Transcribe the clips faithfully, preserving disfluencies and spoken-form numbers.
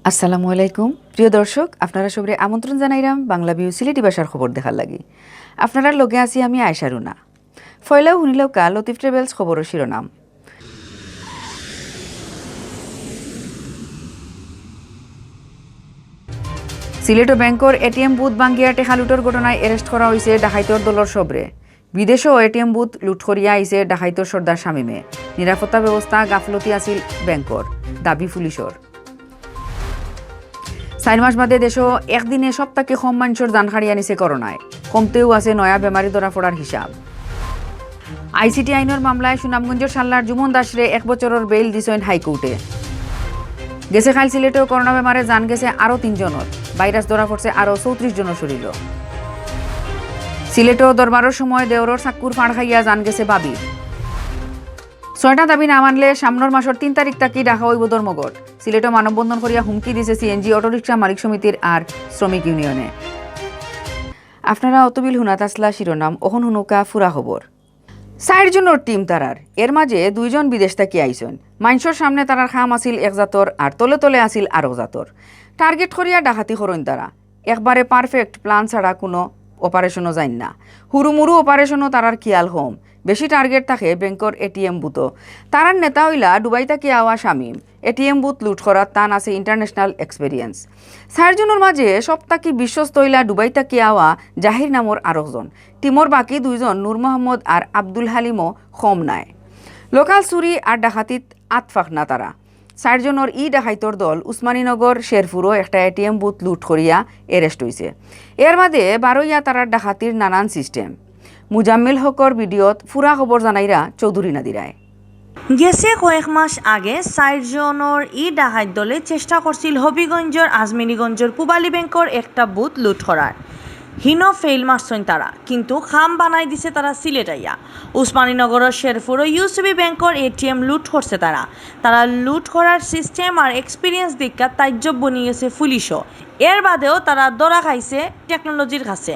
আসসালামু আলাইকুম। প্রিয় দর্শক, আপনারা সবরে আমন্ত্রণ জানাইরাম বাংলা ভিউ সিলেটি ভাষার খবর দেখার লাগি। আপনারার লগে আছি আমি আয়েশা রুনা। ফয়লাউ হুনিলাউক্কা লতিফ ট্রাভেলস খবরর শিরোনাম। সিলেটো ব্যাংকর এটিএম বুথ ভাঙ্গিয়া টেকা লুটর ঘটনায় অ্যারেস্ট করা অইছে ডাকাইতর দলর সবরে। বিদেশও এটিএম বুথ লুট করিয়া আইছে ডাকাইতর সর্দার শামীমে। নিরাপত্তা ব্যবস্থা গাফলতি আছিল ব্যাংকর, দাবি পুলিশর। চাইর মাস বাদে দেশো একদিনে সব থাকি কম মানষর জান কাড়িয়া নিছে করোনায়। কমতেউ আছে নয়া বেমারি ধরা পড়ার হিসাব। আইসিটি আইনর মামলায় সুনামগঞ্জর সাল্লার জুমন দাসরে এক বছরর বেইল দিছইন হাইকোর্টে। গেছে কাইল সিলেটো করোনা বেমারে জান গেছে আরো তিনজনর। ভাইরাস ধরা পড়ছে আরো চৌত্রিশ জনর শরীরো। সিলেটো দরবারর সময় দেওরর চাক্কুর ফাঁড় খাইয়া জান গেছে ভাবির। ছয়টা দাবি না মানলে সামনর মাসর তিন তারিখ থাকি ডাকা অইবো ধর্মঘট। সিলেটো মানববন্ধন করিয়া হুমকি দিছে সিএনজি অটোরিকশা মালিক সমিতির আর শ্রমিক ইউনিয়নে। আপনারা অতবিল হুনাত আছলা শিরোনাম, অখন হুনুক্কা ফুরা খবর। চাইর জনর টিম তারার, এর মাঝে দুইজন বিদেশ থাকি আইছইন। মানষর সামনে তারার কাম আছিল এক জাতর আর তলে তলে আছিল আরক জাতর। টার্গেট করিয়া ডাকাতি করইন তারা। একবারে পারফেক্ট প্ল্যান ছাড়া কুনু অপারেশনো যাইন না। হুরুমুরু অপারেশনো তারার খিয়াল কম। বেশি টার্গেট থাকে ব্যাংকর এটিএম বুথো। তারার নেতা অইলা দুবাই থাকি আওয়া শামীম। এটিএম বুথ লুট করাত তান আছে ইন্টারন্যাশনাল এক্সপেরিয়েন্স। চাইর জনর মাঝে সব থাকি বিশ্বস্ত অইলা দুবাই থাকি আওয়া জাহির নামর আরকজন। টিমর বাকি দুইজন নূর মোহাম্মদ আর আব্দুল হালিমও কম নায়। লোকাল চুরি আর ডাকাতিত আতফাক না তারা। চাইর জনর ই ডাকাইতর দল উসমানীনগর শেরপুরও একটা এটিএম বুথ লুট করিয়া অ্যারেস্ট অইছে। এর বাদে বারইয়া তারার ডাকাতির নানান সিস্টেম। মুজাম্মিল হকর ভিডিওত ফুরা খবর জানাইরা চৌধুরী নাদিরায়। গেছে কয়েক মাস আগে চাইর জনর ই ডাকাইত দলে চেষ্টা করছিল হবিগঞ্জর আজমিরিগঞ্জর পুবালী ব্যাংকর একটা বুথ লুট করার। হিনো ফেইল মারছইন তারা, কিন্তু কাম বানাই দিছে তারা সিলেট আইয়া। উসমানীনগরর শেরপুরও ইউসিবি ব্যাংকর এটিএম লুট করছে তারা। তারা লুট করার সিস্টেম আর এক্সপিরিয়েন্স দেখিয়া তাজ্জব বনি গেছে পুলিশও। এর বাদেও তারা ধরা খাইছে টেকনোলজির কাছে।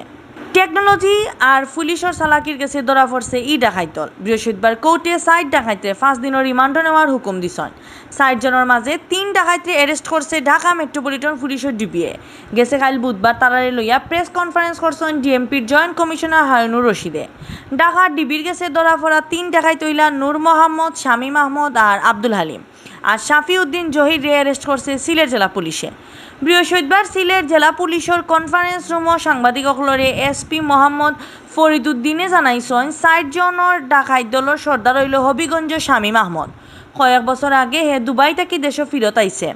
টেকনোলজি আর পুলিশর চালাকির গেছে ধরা পড়ছে ই ডাকাইত দল। বৃহস্পতিবার কোর্টে চাইর ডাকাইতরে পাঁচ দিনর রিমান্ডো নেওয়ার হুকুম দিছইন। চাইর জনর মাঝে তিন ডাকাইতরে অ্যারেস্ট করছে ঢাকা মেট্রোপলিটন পুলিশর ডিবিয়ে। গেছে কাইল বুধবার তারারে লইয়া প্রেস কনফারেন্স করছইন ডিএমপির জয়েন্ট কমিশনার হারুনুর রশিদে। ঢাকার ডিবির গেছে ধরা পড়া তিন ডাকাইত অইলা নূর মোহাম্মদ, শামীম আহমদ আর আব্দুল হালিম। আর শাফিউদ্দিন জহিররে অ্যারেস্ট করছে সিলেট জেলা পুলিশে। বৃহস্পতিবার সিলেট জেলা পুলিশর কনফারেন্স রুমো সাংবাদিক অকলরে এসপি মোহাম্মদ ফরিদুদ্দিনে জানাইছইন, চাইর জনর ডাকাইত দলর সর্দার অইলো হবিগঞ্জ শামীম আহমদ। কয়েক বছর আগে হে দুবাই থাকি দেশো ফিরত আইছে।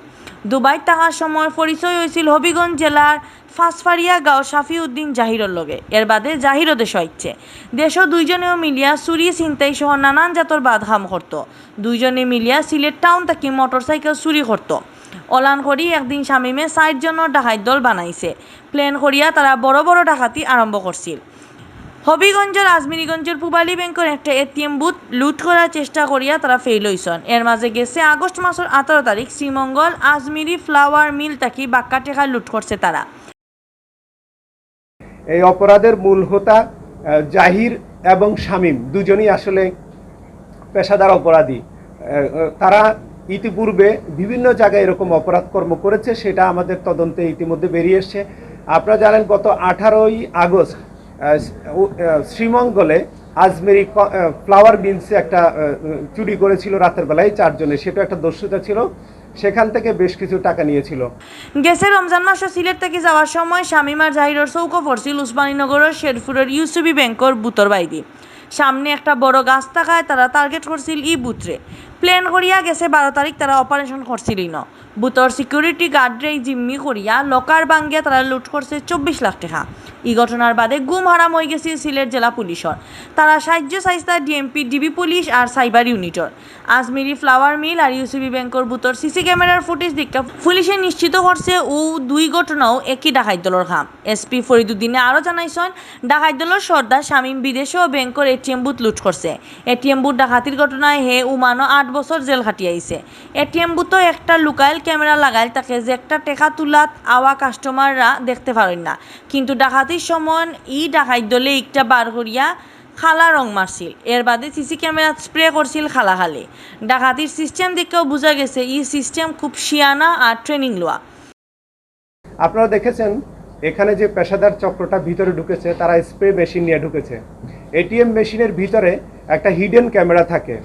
দুবাইত থাকার সময় পরিচয় অইছিল হবিগঞ্জ জেলার ফাসফারিয়া গাঁওর শাফিউদ্দিন জাহিরর লগে। এর বাদে জাহিরও দেশো আইছে। দেশো দুইজনেও মিলিয়া চুরি, ছিনতাই সহ নানান জাতর বাদ কাম করতো। দুইজনে মিলিয়া সিলেট টাউন থাকি মোটরসাইকেল চুরি করতো। অলান করি একদিন শামীমে চাইর জনর ডাকাইত দল বানাইছে। প্ল্যান করিয়া তারা বড় বড় ডাকাতি আরম্ভ করছিল। হবিগঞ্জর আজমিরিগঞ্জর পুবালী ব্যাংকর একটা এটিএম বুথ লুট করার চেষ্টা করিয়া তারা ফেইল অইছইন। এর মাঝে গেছে আগস্ট মাসর আঠারো তারিখ শ্রীমঙ্গল আজমিরি ফ্লাওয়ার মিল থাকি বাক্কা টেকা লুট করছে তারা। এই অপরাধের মূল হোতা, আহ, জাহির এবং শামীম দুজনই আসলে পেশাদার অপরাধী। আহ, তারা ইতিপূর্বে বিভিন্ন জায়গায় এরকম অপরাধ কর্ম করেছে, সেটা আমাদের তদন্তে ইতিমধ্যে বেরিয়ে এসছে। আপনারা জানেন, গত আঠারোই আগস্ট, আহ, ও, আহ, শ্রীমঙ্গলে আজমেরি ক-, আহ, ফ্লাওয়ার মিলসে একটা, আহ, চুরি করেছিল রাতের বেলায় চারজনে, সেটা একটা দস্যুতা ছিল, সেখান থেকে বেশ কিছু টাকা নিয়েছিল। গেছে রমজান মাসো সিলেট থাকি যাওয়ার সময় শামীম আর জাহিরর চউখো পড়ছিল উসমানীনগরর শেরপুরর ইউসিবি ব্যাংকর বুথর বাইদি। সামনে একটা বড় গাছ থাকায় তারা টার্গেট করছিল ই বুথরে। প্ল্যান করিয়া গেছে বারো তারিখ তারা অপারেশন করছিল ইনো। বুথর সিকিউরিটি গার্ডরে জিম্মি করিয়া লকার ভাঙ্গিয়া তারা লুট করছে চব্বিশ লাখ টেকা। ই ঘটনার বাদে ঘুম হারাম অইগেছিল সিলেট জেলা পুলিশর। তারা সাহায্য চাইছলা ডিএমপি, ডিবি পুলিশ আর সাইবার ইউনিটর। আজমিরি ফ্লাওয়ার মিল আর ইউসিবি ব্যাংকর বুথর সিসি ক্যামেরার ফুটেজ দেখিয়া পুলিশে নিশ্চিত করছে অউ দুই ঘটনাও একই ডাকাইত দলর কাম। এসপি ফরিদুদ্দিনে আরও জানাইছইন, ডাকাইত দলর সর্দার শামীম বিদেশেও ব্যাংকর এটিএম বুথ লুট করছে। এটিএম বুথ ডাকাতির ঘটনায় হে ওমানো আট বছর জেল খাটিয়া আইছে। এটিএম বুথো একটা লুকাইল ক্যামেরা লাগাইল থাকে, যেকটা টেকা তুলাত আওয়া কাস্টমাররা দেখতে পারইন না। কিন্তু ডাকাতির সময় ই ডাকাইত দলে ইকটা বার করিয়া কালা রং মারছিল। এর বাদে সিসি ক্যামেরাত স্প্রে করছিল কালা কালি। ডাকাতির সিস্টেম দেখিয়াও বুঝা গেছে ই সিস্টেম খুব শিয়ানা আর ট্রেনিং লওয়া। আপনারা দেখেছেন, এখানে যে পেশাদার চক্রটা ভিতরে ঢুকেছে, তারা স্প্রে মেশিন নিয়ে ঢুকেছে। এটিএম মেশিনের ভিতরে একটা হিডেন ক্যামেরা থাকে।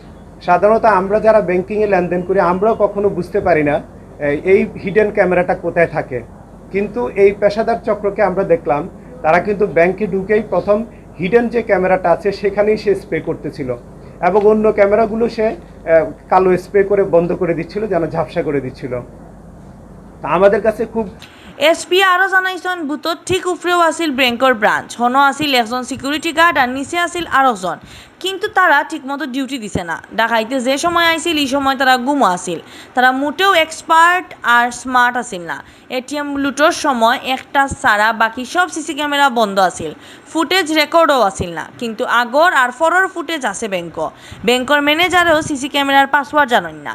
সাধারণত আমরা যারা ব্যাংকিংয়ে লেনদেন করি, আমরাও কখনো বুঝতে পারি না এ, এই হিডেন ক্যামেরাটা কোথায় থাকে। কিন্তু এই পেশাদার চক্রকে আমরা দেখলাম, তারা কিন্তু ব্যাংকে ঢুকেই প্রথম হিডেন যে ক্যামেরাটা আছে, সেখানেই সে স্প্রে করতেছিল, এবং অন্য ক্যামেরাগুলো সে এ, কালো স্প্রে করে বন্ধ করে দিচ্ছিল, যেন ঝাপসা করে দিচ্ছিল। তা আমাদের কাছে খুব এসপি আরও জানাইছইন, বুথর ঠিক উপরেও আছিল ব্যাংকর ব্রাঞ্চ, হনো আছিল একজন সিকিউরিটি গার্ড আর নিচে আছিল আরকজন, কিন্তু তারা ঠিকমতো ডিউটি দিছে না। ডাকাইতে যে সময় আইছিল, ই সময় তারা ঘুমো আছিল। তারা মোটেও এক্সপার্ট আর স্মার্ট আছিল না। এটিএম লুটর সময় একটা ছাড়া বাকি সব সিসি ক্যামেরা বন্ধ আছিল, ফুটেজ রেকর্ডও আছিল না, কিন্তু আগর আর ফরর ফুটেজ আছে ব্যাংকো। ব্যাংকর ম্যানেজারেও সিসি ক্যামেরার পাসওয়ার্ড জানইন না।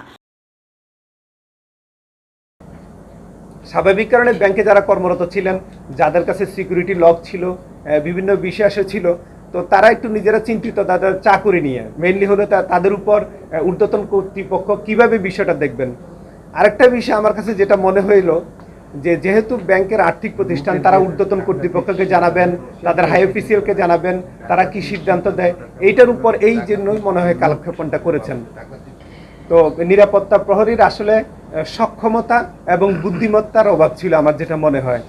স্বাভাবিক কারণে ব্যাংকে যারা কর্মরত ছিলেন, যাদের কাছে সিকিউরিটি লক ছিল, আহ, বিভিন্ন বিশ্বাসও ছিল, তো তারা একটু নিজেরা চিন্তিত, তাদের চাকুরি নিয়ে। মেইনলি হলো তা-, তাদের উপর আহ, ঊর্ধ্বতন কর্তৃপক্ষ কিভাবে বিষয়টা দেখবেন। আরেকটা বিষয় আমার কাছে যেটা মনে হইল, যে যেহেতু ব্যাংকের আর্থিক প্রতিষ্ঠান, তারা ঊর্ধ্বতন কর্তৃপক্ষকে জানাবেন, তাদের হাই অফিসিয়ালকে জানাবেন তারা কি সিদ্ধান্ত দেয়, এইটার উপর এই জন্যই মনে হয় কালক্ষেপণটা করেছেন। তো নিরাপত্তা প্রহরীর আসলে আহ, সক্ষমতা এবং বুদ্ধিমত্তার অভাব ছিল, আমার যেটা মনে হয়।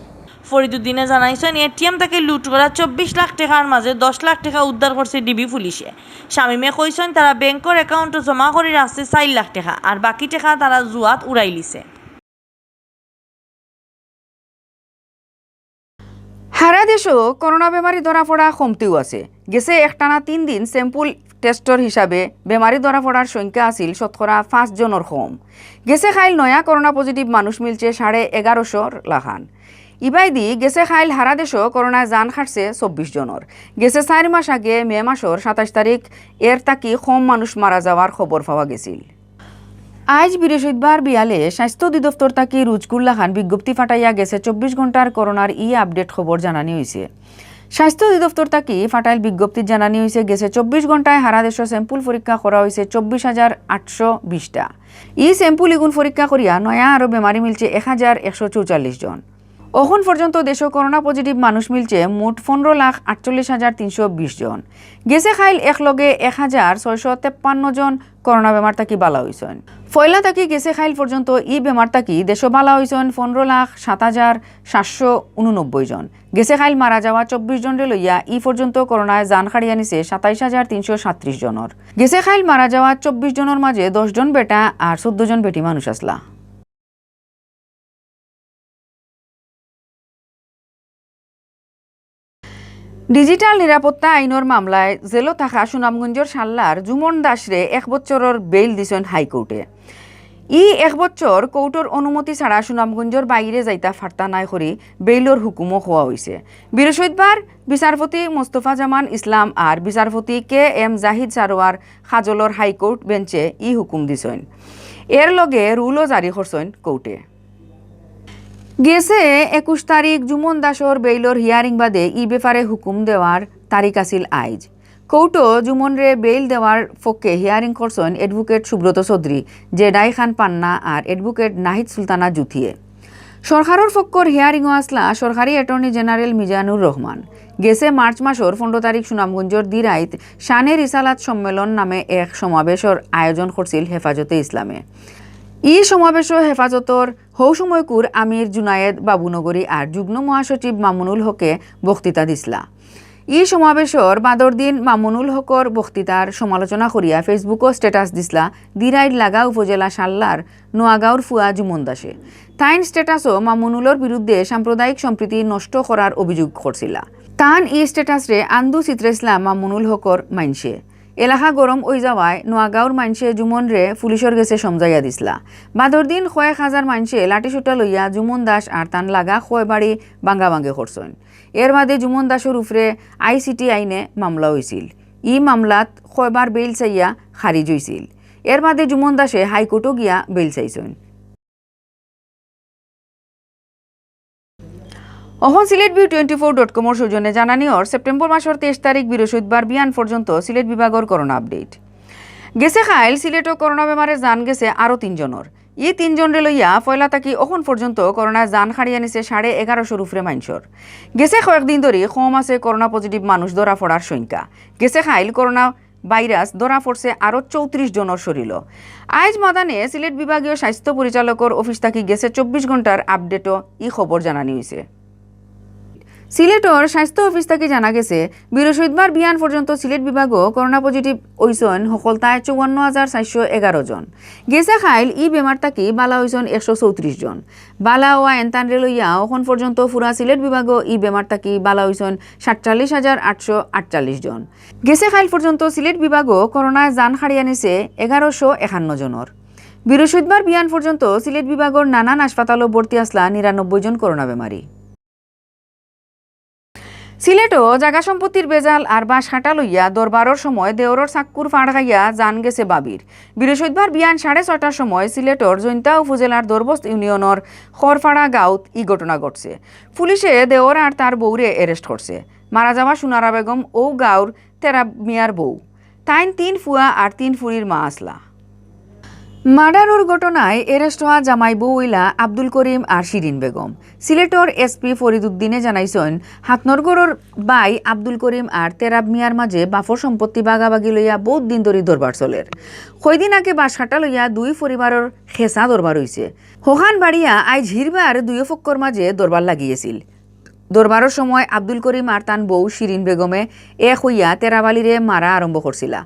ফরিদুদ্দিনে জানাইছইন, এটিএম থাকি লুট করা চব্বিশ লাখ টেকার মাঝে দশ লাখ টেকা উদ্ধার করছে ডিবি পুলিশে। শামীমে কইছইন, তারা ব্যাংকর অ্যাকাউন্টো জমা করি রাখছে চাইর লাখ টেকা, আর বাকি টেকা তারা জুয়াত উড়াইলিছে। হারা দেশো করোনা বেমারি ধরা পড়া কমতিউ আছে। গেছে একটানা তিন দিন স্যাম্পল টেস্টর হিসাবে বেমারি ধরা পড়ার সংখ্যা আছিল শতকরা পাঁচ জনর কম। গেছে কাইল নয়া করোনা পজিটিভ মানুষ মিলছে সাড়ে এগারোশোর লাখান। ইবায়দি গেছে কাইল হারা দেশো করোনায় জান খাটছে চব্বিশ জনর। গেছে চাইর মাস আগে মে মাসর সাতাইশ তারিখ এর থাকি কম মানুষ মারা যাওয়ার খবর পাওয়া গেছিল। আইজ বৃহস্পতিবার বিয়ালে স্বাস্থ্য অধিদপ্তর থাকি রুজকুর লাখান বিজ্ঞপ্তি ফাটাইয়া গেছে চব্বিশ ঘন্টার করোনার ই আপডেট খবর জানানি অইছে। স্বাস্থ্য অধিদপ্তর থাকি ফাটাইল বিজ্ঞপ্তিত জানানি অইছে, গেছে চব্বিশ ঘন্টায় হারা দেশো স্যাম্পল পরীক্ষা করা অইছে চব্বিশ হাজার আটশো বিশটা। ই স্যাম্পল ইগুন পরীক্ষা করিয়া নয়া আরো বেমারি মিলছে এক হাজার একশো চৌচল্লিশ জন। অখন পর্যন্ত দেশো করোনা পজিটিভ মানুষ মিলছে মোট পনেরো লাখ আটচল্লিশ হাজার তিনশো বিশ জন। গেছে কাইল একলগে এক হাজার ছয়শো তেপ্পান্ন জন করোনা বেমার থাকি বালা অইছইন। পয়লা থাকি গেছে কাইল পর্যন্ত ই বেমার থাকি দেশো বালা অইছইন পনেরো লাখ সাত হাজার সাতশো উননব্বই জন। গেছে কাইল মারা যাওয়া চব্বিশ জনরে লইয়া ই পর্যন্ত করোনায় জান কাড়িয়া নিছে সাতাইশ হাজার তিনশো সাতত্রিশ জনর। গেছে কাইল মারা যাওয়া চব্বিশ জনর মাঝে দশ জন বেটা আর চৌদ্দ জন বেটি মানুষ আছলা। ডিজিটাল নিরাপত্তা আইনর মামলায় জেলো থাকা সুনামগঞ্জর শাল্লার জুমন দাসরে এক বছরর বেইল দিছইন হাইকোর্টে। ই এক বছর কোর্টর অনুমতি ছাড়া সুনামগঞ্জর বাইরে যাইতা ফারতা নায় করি বেইলর হুকুমও হওয়া অইছে। বৃহস্পতিবার বিচারপতি মোস্তফা জামান ইসলাম আর বিচারপতি কে এম জাহিদ সারোয়ার খাজলর হাইকোর্ট বেঞ্চে ই হুকুম দিছইন। এর লগে রুলও জারি করছইন কোর্টে। গেছে একুশ তারিখ জুমন দাসর বেইলর হিয়ারিং বাদে ই ব্যাপারে হুকুম দেওয়ার তারিখ আছিল আইজ। কোর্টও জুমনরে বেইল দেওয়ার পক্ষে হিয়ারিং করছইন অ্যাডভোকেট সুব্রত চৌধুরী, জেডাই খান পান্না আর অ্যাডভোকেট নাহিদ সুলতানা জুথিয়ে। সরকারর পক্ষর হিয়ারিংও আছলা সরকারি অ্যাটর্নি জেনারেল মিজানুর রহমান। গেছে মার্চ মাসর পনেরো তারিখ সুনামগঞ্জর দিরাইত শানে রিসালাত সম্মেলন নামে এক সমাবেশর আয়োজন করছিল হেফাজতে ইসলামে। ই সমাবেশও হেফাজতর হৌ সময়কুর আমির জুনায়েদ বাবুনগরী আর যুগ্ম মহাসচিব মামুনুল হকে বক্তৃতা দিছলা। ই সমাবেশর বাদর দিন মামুনুল হকর বক্তৃতার সমালোচনা করিয়া ফেসবুকও স্ট্যাটাস দিছলা দিরাইর লাগা উপজেলা শাল্লার নোয়াগাঁওর ফুয়া জুমন দাসে। তাইন স্ট্যাটাসও মামুনুলর বিরুদ্ধে সাম্প্রদায়িক সম্প্রীতি নষ্ট করার অভিযোগ করছিলা। তান ই স্ট্যাটাসরে আন্দু চিত্রেছলা মামুনুল হকর মাইনষে। এলাকা গরম অই যাওয়ায় নোয়াগাঁওর মাইনষে জুমনরে পুলিশর গেছে সমঝাইয়া দিছলা। বাদর দিন কয়েক হাজার মাইনষে লাঠিসোটা লইয়া জুমন দাস আর তান লাগা কয় বাড়ি ভাঙ্গাভাঙ্গি করছইন। এর বাদে জুমন দাসর উপরে আইসিটি আইনে মামলা অইছিল। ই মামলাত কয়বার বেইল চাইয়া খারিজ অইছিল। এর বাদে জুমন দাসে হাইকোর্টও গিয়া বেইল চাইছইন। অখন Sylhet view twenty four dot কমর সৌজন্যে জানানি অর সেপ্টেম্বর মাসর তেইশ তারিখ বৃহস্পতিবার বিয়ান পর্যন্ত সিলেট বিভাগর করোনা আপডেট। গেছে কাইল সিলেটও করোনা বেমারে জান গেছে আরও তিনজনর। ই তিনজনরে লইয়া পয়লা থাকি অখন পর্যন্ত করোনায় জান কাড়িয়া নিছে সাড়ে এগারোশোর উপরে মানষর। গেছে কয়েকদিন ধরি কম আছে করোনা পজিটিভ মানুষ ধরা পড়ার সংখ্যা। গেছে কাইল করোনা ভাইরাস ধরা পড়ছে আরও চৌত্রিশ জনর শরীরও। আইজ মাদানে সিলেট বিভাগীয় স্বাস্থ্য পরিচালকর অফিস থাকি গেছে চব্বিশ ঘন্টার আপডেটও ই খবর জানানি অইছে। সিলেটর স্বাস্থ্য অফিস থাকি জানা গেছে, বৃহস্পতিবার বিয়ান পর্যন্ত সিলেট বিভাগও করোনা পজিটিভ অইছইন হকলতায় চুয়ান্ন হাজার চারশো এগারো জন। গেছে কাইল ই বেমার থাকি বালা অইছইন একশো চৌত্রিশ জন। বালা অওয়া এনতানরে লইয়া অখন পর্যন্ত পুরা সিলেট বিভাগও ই বেমার থাকি বালা অইছইন সাতচল্লিশ হাজার আটশো আটচল্লিশ জন। গেছে কাইল পর্যন্ত সিলেট বিভাগও করোনায় জান কাড়িয়া নিছে এগারোশো একান্ন জনর। বৃহস্পতিবার বিয়ান পর্যন্ত সিলেট বিভাগর নানান হাসপাতালও ভর্তি আছলা নিরানব্বই জন করোনা বেমারি। সিলেটও জাগা সম্পত্তির বেজাল আর বাঁশ কাটা লইয়া দরবারর সময় দেওরর চাক্কুর ফাড় খাইয়া জান গেছে বাবির। বৃহস্পতিবার বিয়ান সাড়ে ছয়টার সময় সিলেটর জৈন্তা উপজেলার দরবস্ত ইউনিয়নর খরফাড়া গাঁওত ই ঘটনা ঘটছে। পুলিশে দেওর আর তার বউরে অ্যারেস্ট করছে। মারা যাওয়া সুনারা বেগম অউ গাঁওর তেরা মিয়ার বউ। তাইন তিন ফুয়া আর তিন ফুড়ির মা আছলা। মার্ডারর ঘটনায় অ্যারেস্ট অওয়া জামাই বউ অইলা আব্দুল করিম আর শিরিন বেগম। সিলেটর এসপি ফরিদুদ্দিনে জানাইছইন, হাতনরগড়র ভাই আব্দুল করিম আর তেরাব মিয়ার মাঝে বাফর সম্পত্তি বাগাবাগি লইয়া বউত দিন ধরি দরবার চলের। কয়দিন আগে বাঁশ কাটা লইয়া দুই পরিবারর খেসা দরবার অইছে। হখান বাড়িয়া আইজ হিরবার দুইও পক্ষর মাঝে দরবার লাগিয়েছিল। দরবারর সময় আব্দুল করিম আর তান বউ শিরিন বেগমে এক অইয়া তেরাব আলীরে মারা আরম্ভ করছিলা।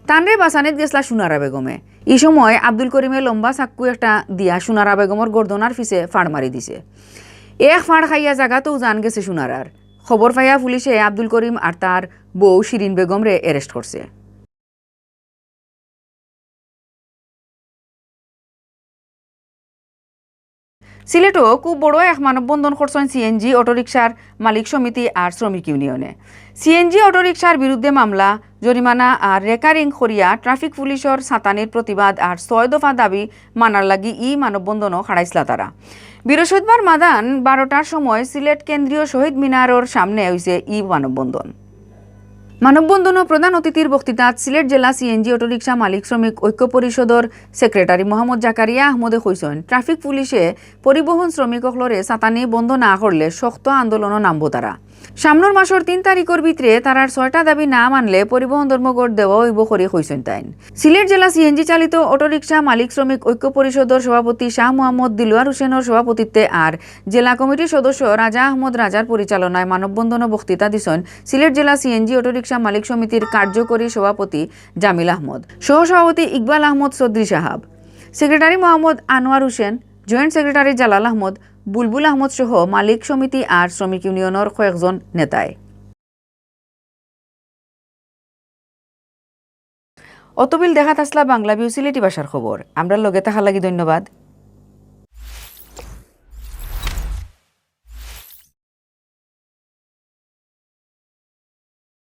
তানরে বাঁচানিত গেছলা সুনারা বেগমে। ই সময় আব্দুল করিমে লম্বা চাক্কু একটা দিয়া সুনারা বেগমর গর্দনার পিছে ফাড় মারি দিছে। এক ফাড় খাইয়া জাগাতউ জান গেছে সুনারার। খবর পাইয়া পুলিশে আব্দুল করিম আর তার বউ শিরিন বেগমরে অ্যারেস্ট করছে। সিলেটও খুব বড় এক মানববন্ধন করছইন সিএনজি অটোরিকশার মালিক সমিতি আর শ্রমিক ইউনিয়নে। সিএনজি অটোরিকশার বিরুদ্ধে মামলা, জরিমানা আর রেকারিং করিয়া ট্রাফিক পুলিশর সাতানির প্রতিবাদ আর ছয় দফা দাবি মানার লাগি ই মানববন্ধনও খাড়াইছলা তারা। বৃহস্পতিবার মাদান বারোটার সময় সিলেট কেন্দ্রীয় শহীদ মিনারর সামনে অইছে ই মানববন্ধন। মানববন্ধনও প্রধান অতিথির বক্তৃতাত সিলেট জেলা সিএনজি অটোরিকশা মালিক শ্রমিক ঐক্য পরিষদর সেক্রেটারি মোহাম্মদ জাকারিয়া আহমদে কইছইন, ট্রাফিক পুলিশে পরিবহন শ্রমিক অকলরে সাতানি বন্ধ না করলে শক্ত আন্দোলনও নামবো তারা। সামনর মাসর তিন তারিখর ভিতরে তারার ছয়টা দাবি না মানলে পরিবহন ধর্মঘট দেওয়া অইবো করি কইছইন তাইন। সিলেট জেলা সিএনজি চালিত অটোরিকশা মালিক শ্রমিক ঐক্য পরিষদর সভাপতি শাহ মোহাম্মদ দিলওয়ার হোসেনর সভাপতিত্বে আর জেলা কমিটির সদস্য রাজা আহমদ রাজার পরিচালনায় মানববন্ধনও বক্তৃতা দিছইন সিলেট জেলা সিএনজি অটোরিকশা মালিক সমিতির কার্যকরী সভাপতি জামিল আহমদ, সহসভাপতি ইকবাল আহমদ চৌধুরী সাহাব, সেক্রেটারি মোহাম্মদ আনোয়ার হোসেন, জয়েন্ট সেক্রেটারি জালাল আহমদ, বুলবুল আহমদ সহ মালিক সমিতি আর শ্রমিক ইউনিয়নর কয়েকজন নেতায়। অতবিল দেখাত আছলা বাংলা ভিউ সিলেটি ভাষার খবর। আমরার লগে থাকার লাগি ধন্যবাদ।